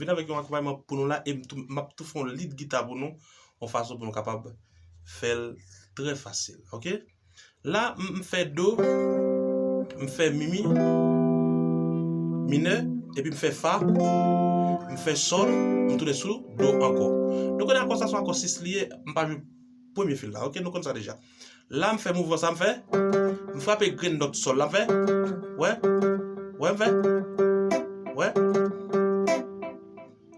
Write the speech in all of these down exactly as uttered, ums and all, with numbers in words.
Avèk yon akonpayman pou nou la, e m tou, m ap tou fè yon lead gita pou nou, yon fason pou nou kapab fè l trè fasil, oke? La, m, m fè do, m fè mi, mi minè, epi m fè fa, m fè sòl, m tounen sou do ankò. Nou konnen akò sa se yon akò sis li ye, m pa jwe premye fil la, oke? Nou konn sa deja. La, m fè mouvman sa, m fè, m frape grenn nòt sòl la, m fè, wè, wè, m fè, wè.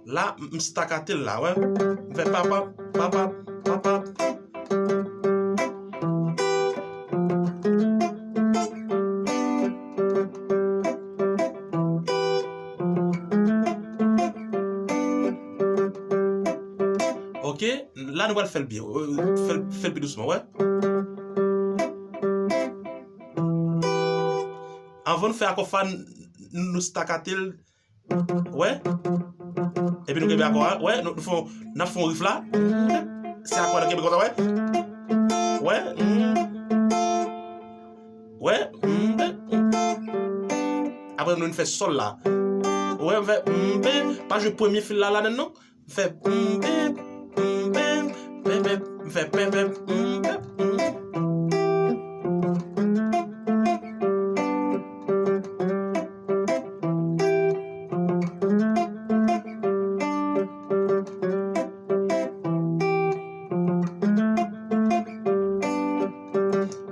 La, m, m stakate l la, wè. M fè papap, papap, papap. Oke, la nou pral fè l byen. Fè l, fè l pi dousman, wè. Anvan nou fè akò fa, n, nou stakate l, wè. Epi nou kenbe akò a, wè, nou, nou fè, n ap fè yon rif la. Se akò a nou kenbe konsa, wè. Wè. Wè. Apre nou fè sòl la. Wè, m fè, pa jwe premye fil la ladann non. M fè, m fè, m fè.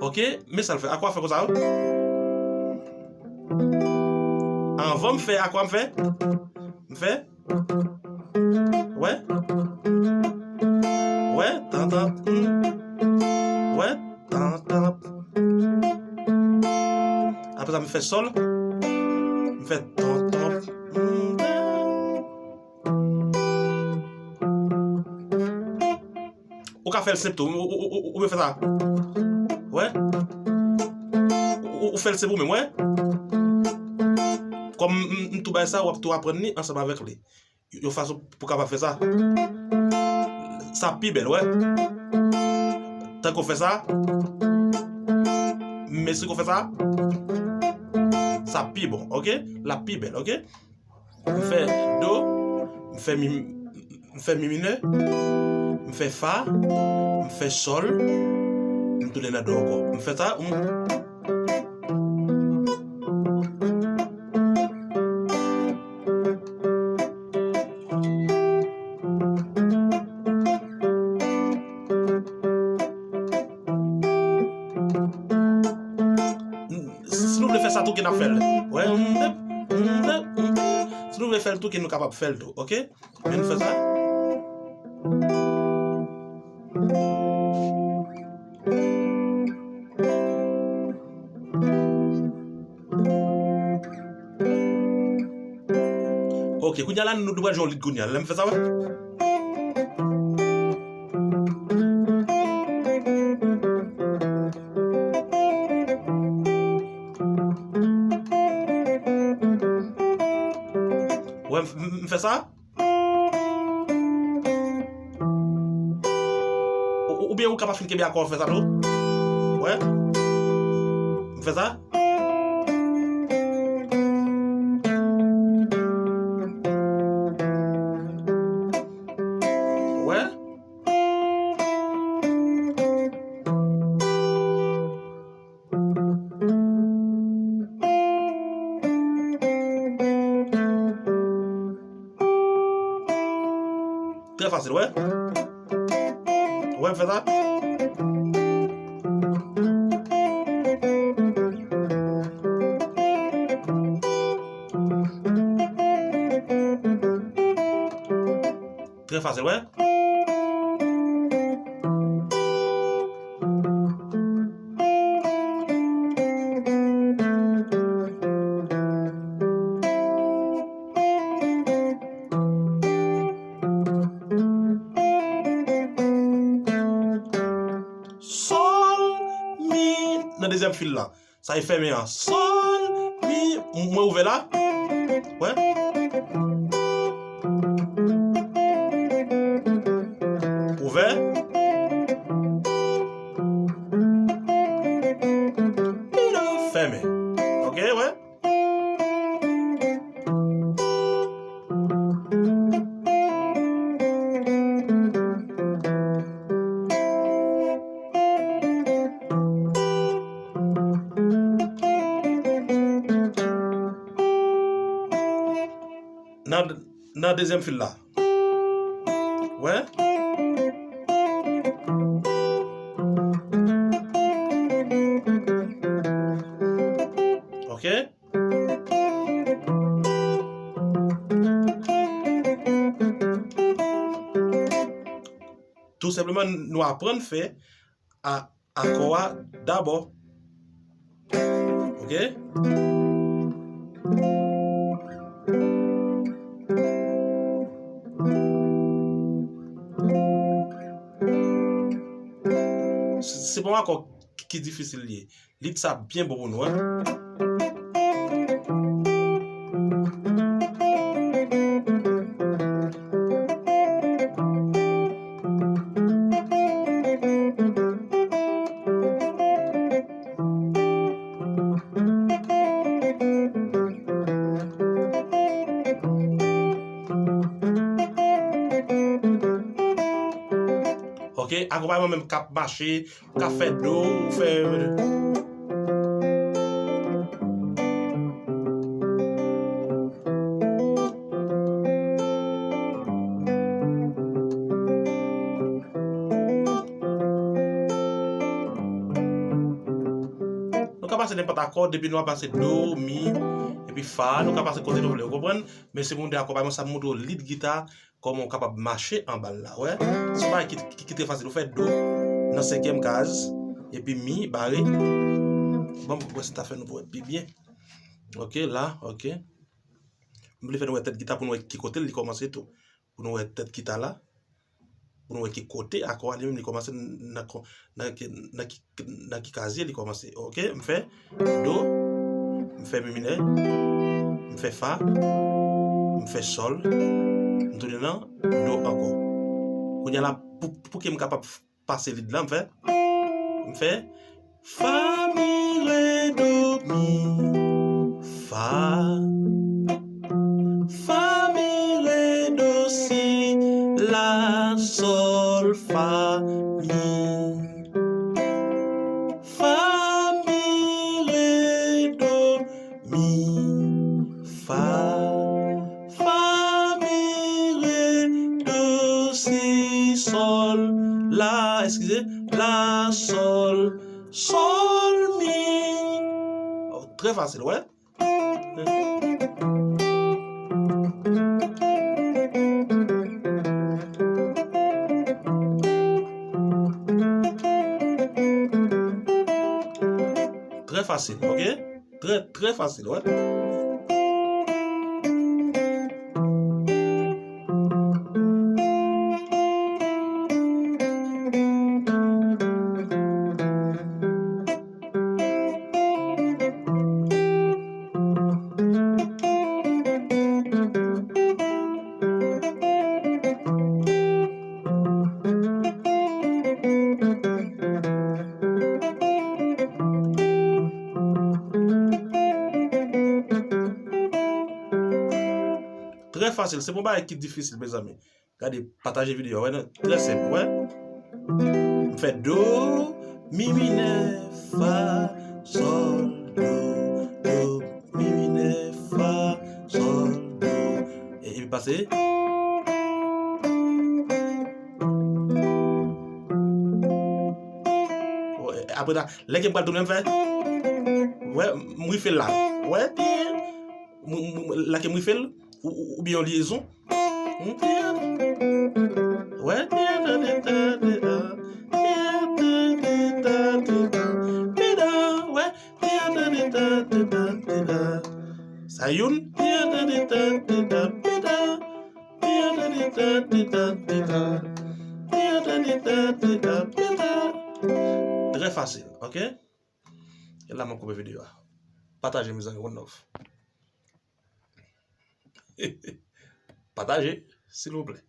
Oke, men sa l fè. Akò a fè konsa, wi. Anvan m fè akò a, m fè, m fè, wè. Wè, tan, tan, hmm. Wè, tan, tan. Apre sa, m fè sòl. M fè ton, ton, hmm. Ou ka fè l senp tou. Ou, ou, ou, ou, ou fè sa. Wè. Ou, ou, ou fè l senp ou menm, wè. Kòm m, m tou bay sa, w ap tou aprann li ansanm avèk li. Yon fason pou kapab fè sa. Sa pi bèl, wè. Tankou fè sa. Men si w fè sa, sa pi bon, oke? L ap pi bèl, oke? M fè do, m fè mi, m fè mi minè, m fè fa, m fè sòl, m tounen nan do ankò. M fè sa, m, si nou vle fè sa tou, ke n ap fè l. Wè, m, m, m, m. Si nou vle fè l tou, ke nou kapab fè l tou, oke? Men nou fè sa. Oke, kounye a la, nou, nou pral jwe yon lead kounye a. Lè m fè sa, wè. Wè, m, m, m fè sa. Ou, ou, oubyen ou kapab fin kenbe akò, fè sa tou. Wè. M fè sa. Wè. Trè fasil, wè. Wè, m fè sa. Trè fasil, wè. Sòl, mi, nan dezyèm fil la. Sa e fèmen an. Sòl, mi, mwen ouvè la. Wè. Ouvè. Fèmen. Oke, wè. Nan dezyèm fil la. Wè? Ok? Tou senpleman, nou aprann fè a, akò a dabò. Ok? Se, se pa yon akò ki difisil li ye. Lead sa byen bon pou nou, en. Ok, akonpayman menm k ap mache, k ap fè do, ou fè. Nou ka pase nenpòt akò, depi nou ap pase do, mi, epi fa, nou ka pase kote nou vle, ou konprann? Men se pou nou de akonpayman, sa m montre w lead gita, kòman w kapab mache anba l la, wè. Se yon bagay ki, ki, ki trè fasil. Ou fè do nan senkyèm kaz, epi mi, bare. Bon, mwen se ta fè nou pou wè pi byen. Ok, la, ok. M vle fè nou wè tèt gita pou nou wè ki kote li kòmanse tou. Pou nou wè tèt gita la. Pou nou wè ki kote akò a li menm li kòmanse nan, nan ki, nan ki kazye li kòmanse. Ok, m fè do, m fè mi minè, m fè fa, m fè sòl, m tounen nan do ankò. Kounye a la, pou, pou ke m kapab pase lead la, m fè, m fè fa, mi, re, do, mi, fa, fa, mi, re, do, si, la, sòl, fa, mi. Fa, mi, re, do, mi, fa, fa, mi, re, do, si, sòl, la, eskize, la, sòl, sòl, mi. Oh, trè fasil, wè. Trè fasil, ok? Trè, trè fasil, wè. Trè fasil, se pa yon bagay ki difisil, mezanmi. Gade, pataje videyo a, wè, non? Trè senp, wè. M fè do, mi minè, fa, sòl, do, do, mi minè, fa, sòl, do. E, epi pase. Wè, apre la, lè ke m pral tounen, m fè. Wè, m rife l la. Wè, byen. M, m, m, lè ke m rife l, ou, ou, oubyen yon lyezon. Wè. Sa youn. Trè fasil, ok? E la m ap koupe videyo a. Pataje, mezanmi, one love. Pataje, silvouplè.